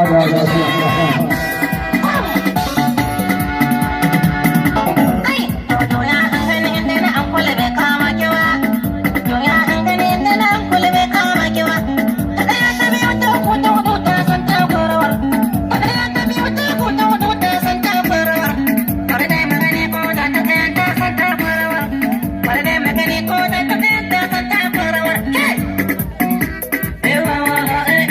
Da lafiya. Kai, to ya an gani inda na an kula bai kama ki ba. To ya an gani inda na an kula bai kama ki ba. Ta ɗaya, ta biyu, ta uku, ta hudu, ta san ta rawar. Ta ɗaya, ta biyu, ta uku, ta hudu, ta san ta rawar. Bari dai magani ko da ta ɗaya ta san ta rawar. Bari dai magani ko da ta ɗaya ta san ta rawar. Kai! Eh wa wa ha eh.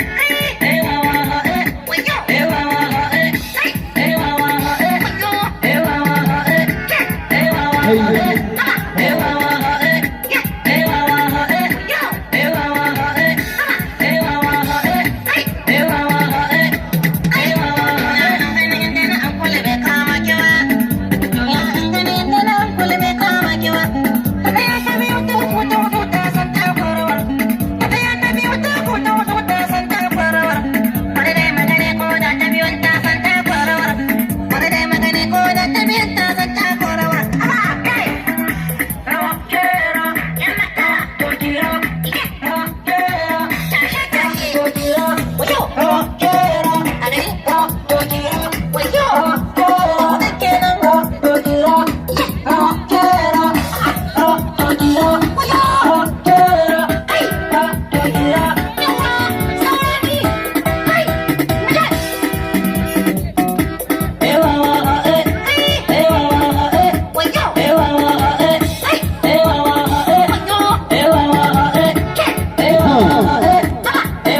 Eh wa wa ha eh. Wayo! Eh wa wa ha eh. Eh wa wa ha eh. Wayo! Eh wa wa ha eh. Eh wa wa ha eh.